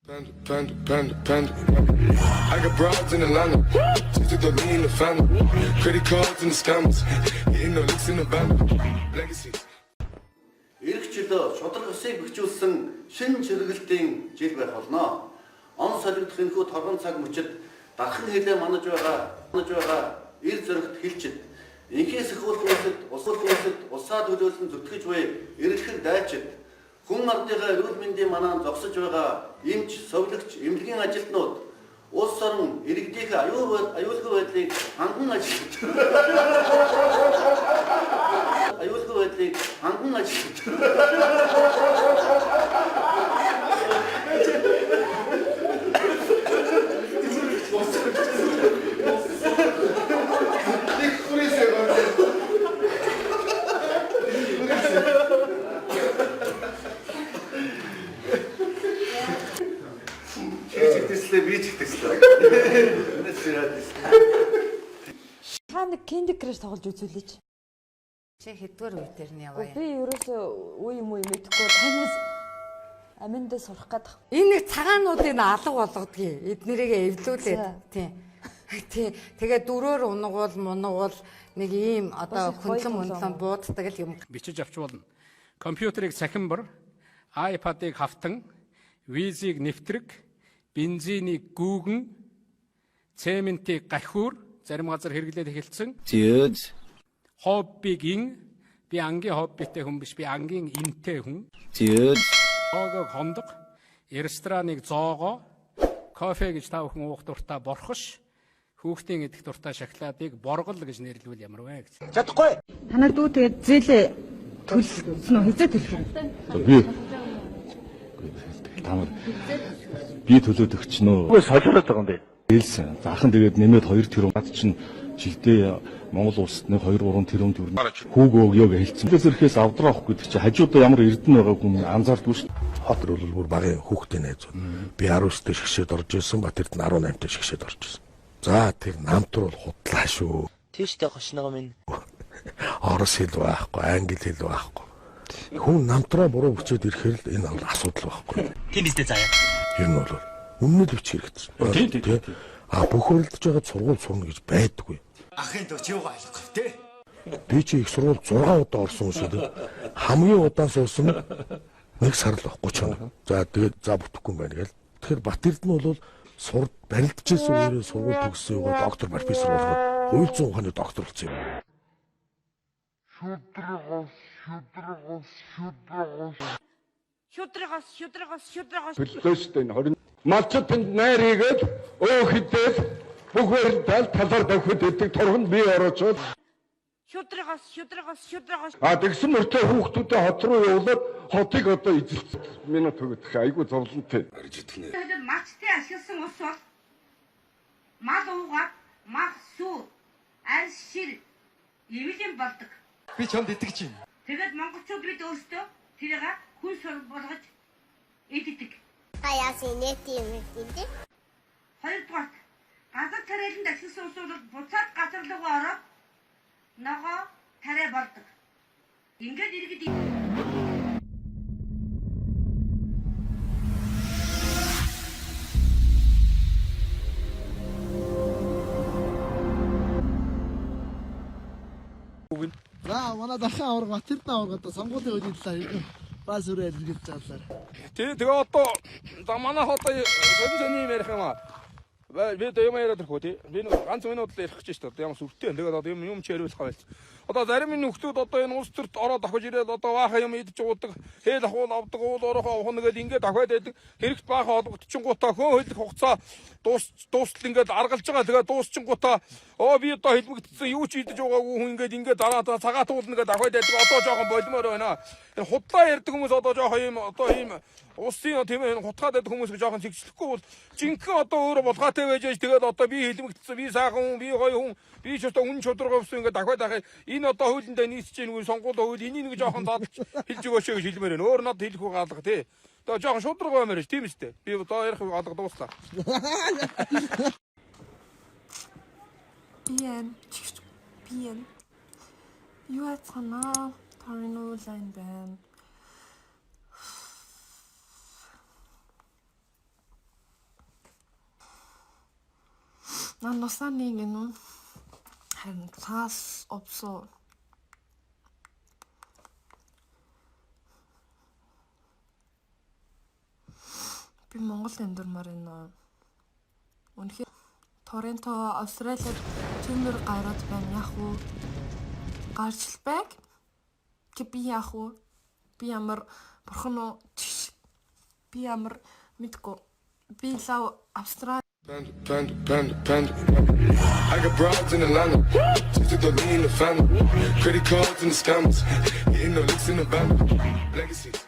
Panda, panda, panda, panda. I got broads in Atlanta. Just took the lean in the family. Credit cards and the scammers. Hitting the licks in the band. Legacies. Ирэх жил шударга ёсыг бэхжүүлсэн шинэ чиргэлтийн жил байх болно. Он солигдох энэхүү торгон цаг мөчид дархан хилээ манаж байгаа эр зөрөгт хилчид инхээ сахиулах үйлсэд улс үйлсэд улсаа төлөөлөн зүтгэж буй эрэлхэг дайчид хүн ардынхаа эрүүл мэндийн манаан зогсож байгаа эмч, совилогч, эмнэлгийн ажилтнууд улс орон иргэдийнхээ аюулгүй байдлыг ханган ажиллаж аюулгүй байдлыг ханган ажиллаж. Чи чигтэслээ, би чигтэслээ. Энэс яриад байсан. Та нэг Candy Crush тоглож үзүүлээч. Чи хэддүгээр үе дээр нь яваа юм? Би ерөөсөө үе юм уу мэдэхгүй танаас аминдаа сурах гээд. Энэ нэг цагаануудыг алга болгодгийг эднэрийг эвлүүлээд тийм. Тий. Тэгээ дөрөөр унгуул мунгуул нэг ийм одоо хөндлөн мөндлөн бууддаг л юм. Бичиж авч болно. Компьютерыг цахимбар, iPad-ыг хавтан, визийг нэвтрэг, бензинийг гүүгэн, цементийг гахиур зарим газар хэрэглээд эхэлсэн. Зөөз. Хоббиг ин, би ангийн хоббитэй хүн биш, би ангийн интэй хүн. Зөөз. Хоогог хондог, рестораныг зоогоо, кофе гэж та бүхэн уух дуртай борхош, хүүхдийн идэх дуртай шоколадыг боргол гэж нэрлэвэл ямар вэ гэж. Чадахгүй. Танай дүү тэгээд зээлээ төлсөн үү? Хизээ төлөх юм? Би та нар би төлөөд өгчнөө. Үгүй солиороод байгаа юм бэ. Хэлсэн. Зархан тэгээд нэмээд 2 тэрбум над чинь жилдээ Монгол улсад нэг 2 3 тэрбум төгрөг хүүгөө өгөө гэж хэлсэн. Тэрээс ирэхээс авдраа авах гэдэг чинь хажуудаа ямар эрдэнэ байгааг хүн анзаардгүй шүү. Хот бол бүр багын хүүхдийн найзууд. Би 19-т шгшээд орж исэн, Бат Эрдэнэ 18-т шгшээд орж исэн. За тэр намтар бол худлаа шүү. Тийштэй гошногоо минь. Орос хэл байхгүй, англи хэл байхгүй. Хүн намтраа буруу бичээд ирэхээр л энэ бол асуудал байхгүй. Тийм биз дээ заяа. Ер нь бол өмнө л бичих хэрэгтэй. Тийм тийм. А бөхөрлөж байгаа сургууль сурна гэж байдаггүй. Ахын дүү чи юугаа ойлгох вэ те? Би чи их сургууль 6 удаа орсон юм шиг дээ. Хамгийн удаан суусан нь нэг сар л байхгүй ч юм. За тэгээд за бүтэхгүй юм байна гээл. Тэгэхээр Бат Эрдэнэ бол сур барилдажсэн үеэрээ сургууль төгссөн юугаа доктор профессор болгоод хууль зүйн ухааны доктор болсон юм. Шудрагаас шудрагаас шудрагаас Төллөө шүү дээ энэ 20. Малчид тэнд найр хийгээд өө хідэл бүх барилдаал талаар давхид идэг торгонд би ороочоод шудрагаас шудрагаас шудрагаас а тэгсэн мөртөө хүүхдүүдээ хот руу явуулаад хотыг одоо эзэлсэн. Минут өгөх айгүй зовлонтой. Тэгээд мачтай ашигласан ус бол мал уугаад мах сүү аль шир эвлэн болдог. Би чамд итгэж байна. Тэгээд монголчууд бид өөрсдөө тэрийг хүн сур болгож иддэг. Хоёрдугаарт газар тариаланд ашигласан ус бол буцаад газар руугаа ороод ногоо тариа болдог. Ингээд иргэд. За манай дархан аварга Бат Эрдэнэ аварга одоо сонгуулийн үеийн талаар хэрхэн ба сүрээ илэрхийлж байгаа талаар. Тий тэгээ одоо за манайх одоо сонин сонин юм ярих юм аа. Би одоо юм яриад ирэхгүй тий. Би нэг ганц минут л ярих гэж шүү дээ. Одоо ямар сүртэй. Тэгээд одоо юм юм чи яриулах байл. Одоо зарим энэ нөхдүүд одоо энэ улс төрт ороод охиж ирээд одоо баахан юм идэж уудаг, хээл ахуул авдаг, уул орохоо авах нэгээл ингээд охиод байдаг. Хэрэгт баахан олгогдчихгоотаа хөө хэлэх хугацаа дуус дуустал ингээд аргалж байгаа. Тэгээд дуусчингуудаа оо би одоо хэлмэгдсэн юу ч идэж уугаагүй хүн ингээд ингээд дараа цагаатуулна гэдэг охиод байдаг. Одоо жоохон болмоор байна. Энэ худлаа ярьдаг хүмүүс одоо жоохон юм одоо ийм улсын тийм ээ хутгаад байдаг хүмүүс жоохон зэгцлэхгүй бол жинхэнэ одоо өөрөө булгаатай байж байж тэгээд одоо би хэлмэгдсэн, би сайхан хүн, би гоё хүн, би ч одоо үнэн чудраг явсан ингээд дахиад ахыг энэ одоо хуулиндаа нийцэж гин үгүй сонгуул хууль энийг нэг жоохон задлж хэлж өгөөч гэж хэлмээр байна. Өөр надад хэлэх үг алга тий. Одоо жоохон шудраг баймаар ш тийм үстэй. Би одоо ярих үг алга дууслаа. BN BN юу яцгаана? Torino line байна. Наносаны гэнэ. Харин цаас обсоо. Би Монголд амьдармаар байна. Үнэхээр Торонто, Австралиад төмөр гараад байна. Яах вэ? Гарч л байг. Чи би яах вэ? Би ямар бурхан уу? Чиш. Би ямар мэдгүй. Би лав Австрали. Panda, panda, panda, panda. I got broads in Atlanta. Just to lean the family. Credit cards and the scammers. Hitting the licks in the bank. Legacies.